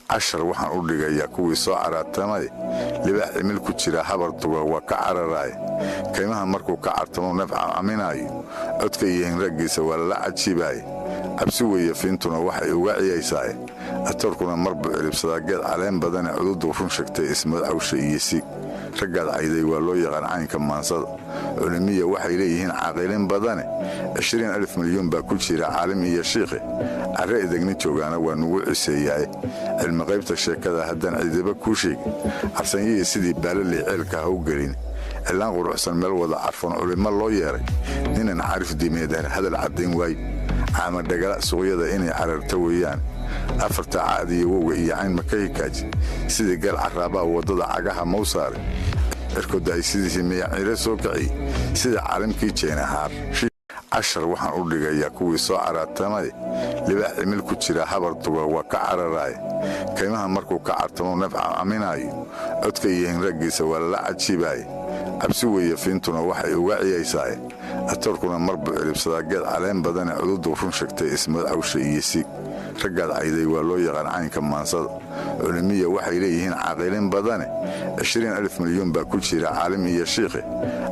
Cashar waxaan u dhigayaa kuwii soo caraatamay. Libaax cimil ku jira habar duga waa ka cararaay. Kaymaha markuu ka cartamo neef caminaayo, codka iyo hinraggiisa waa lala cajiibaaye. Cabsi weeye fiintuna waxay uga ciyaysaay. Atoorkuna mar buu ciribsadaa geed caleen badane, cududuu run sheegtay ismadcawsha iyo siig. Raggaad cayday waa loo yaqaan caynka maansada. Culimiya waxay leeyihiin caaqilin badane, 20,000 milyuun baa ku jira caalim iyo shiikhe. Carre idegni joogaana waa nugu ciseeyaaye. Cilmi qaybta sheekada haddaan cidiba kuu sheegin, carsanyihii sidii baalaley ceelka ha u gelin. Cilaan quruxsan meel wada carfoon culimmo loo yeeray, ninan carif diimeedar hadal caddayn waayo. Caama dhagala suuqyada inay cararta weeyaan. Afarta caad iyo wowga iyo cayn maka hikaaji, sidii gal caraabaa waddada cagaha mau saaray. Cirkodaay sidiisii miya ciro soo kiciy, sida caalamkii jeenahaar. Cashar waxaan u dhigayaa kuwii soo caraatamay. Libaax cimil ku jira habar duga waa ka cararaay. Kaymaha markuu ka cartamo neef caminaayo, codka iyo hinraggiisa waa lala cajiibaaye. Cabsi weeye fiintuna waxay uga ciyaysaay. Atoorkuna mar buu ciribsadaa geed caleen badane, cududuu run sheegtay ismadcawsha iyo siig. Raggaad cayday waa loo yaqaan caynka maansada. Culimiya waxay leeyihiin caaqilin badane, 20,000 milyuun baa ku jira caalim iyo shiikhe.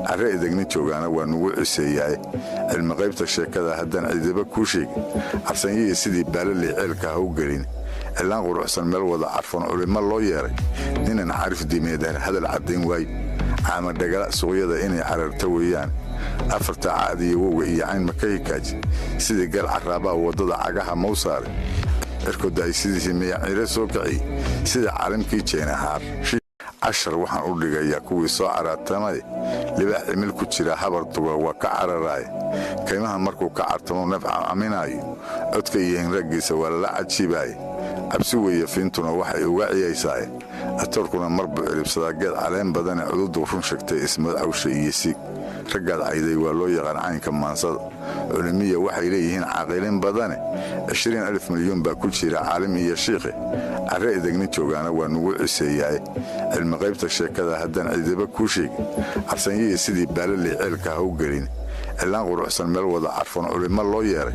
Carre idegni joogaana waa nugu ciseeyaaye. Cilmi qaybta sheekada haddaan cidiba kuu sheegin, carsanyihii sidii baalaley ceelka ha u gelin. Cilaan quruxsan meel wada carfoon culimmo loo yeeray, ninan carif diimeedar hadal caddayn waayo. Caama dhagala suuqyada inay cararta weeyaan. Afarta caad iyo wowga iyo cayn maka hikaaji, sidii gal caraabaa waddada cagaha mau saaray. Cirkodaay sidiisii miya ciro soo kiciy, sida caalamkii jeenahaar. Cashar waxaan u dhigayaa kuwii soo caraatamay. Libaax cimil ku jira habar duga waa ka cararaay. Kaymaha markuu ka cartamo neef caminaayo, codka iyo hinraggiisa waa lala cajiibaaye. Cabsi weeye fiintuna waxay uga ciyaysaay. Atoorkuna mar buu ciribsadaa geed caleen badane, cududuu run sheegtay ismadcawsha iyo siig. Raggaad cayday waa loo yaqaan caynka maansada. Culimiya waxay leeyihiin caaqilin badane, 20,000 milyuun baa ku jira caalim iyo shiikhe. Carre idegni joogaana waa nugu ciseeyaaye. Cilmi qaybta sheekada haddaan cidiba kuu sheegin, carsanyihii sidii baalaley ceelka ha u gelin. Cilaan quruxsan meel wada carfoon culimmo loo yeeray,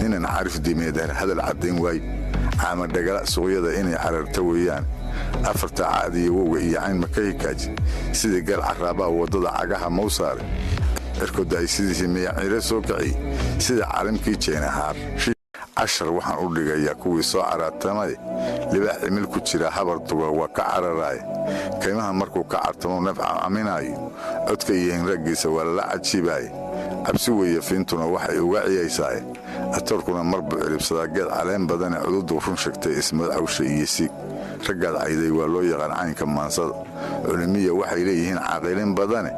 ninan carif diimeedar hadal caddayn waayo. Caama dhagala suuqyada inay cararta weeyaan. Afarta caad iyo wowga iyo cayn maka hikaaji, sidii gal caraabaa waddada cagaha mau saaray. Cirkodaay sidiisii miya ciro soo kiciy, sida caalamkii jeenahaar. Cashar waxaan u dhigayaa kuwii soo caraatamay. Libaax cimil ku jira habar duga waa ka cararaay. Kaymaha markuu ka cartamo neef caminaayo, codka iyo hinraggiisa waa lala cajiibaaye. Cabsi weeye fiintuna waxay uga ciyaysaay. Atoorkuna mar buu ciribsadaa geed caleen badane, cududuu run sheegtay ismadcawsha iyo siig. Raggaad cayday waa loo yaqaan caynka maansada. Culimiya waxay leeyihiin caaqilin badane,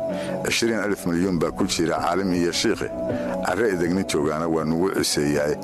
20,000 milyuun baa ku jira caalim iyo shiikhe. Carre idegni joogaana waa nugu ciseeyaaye.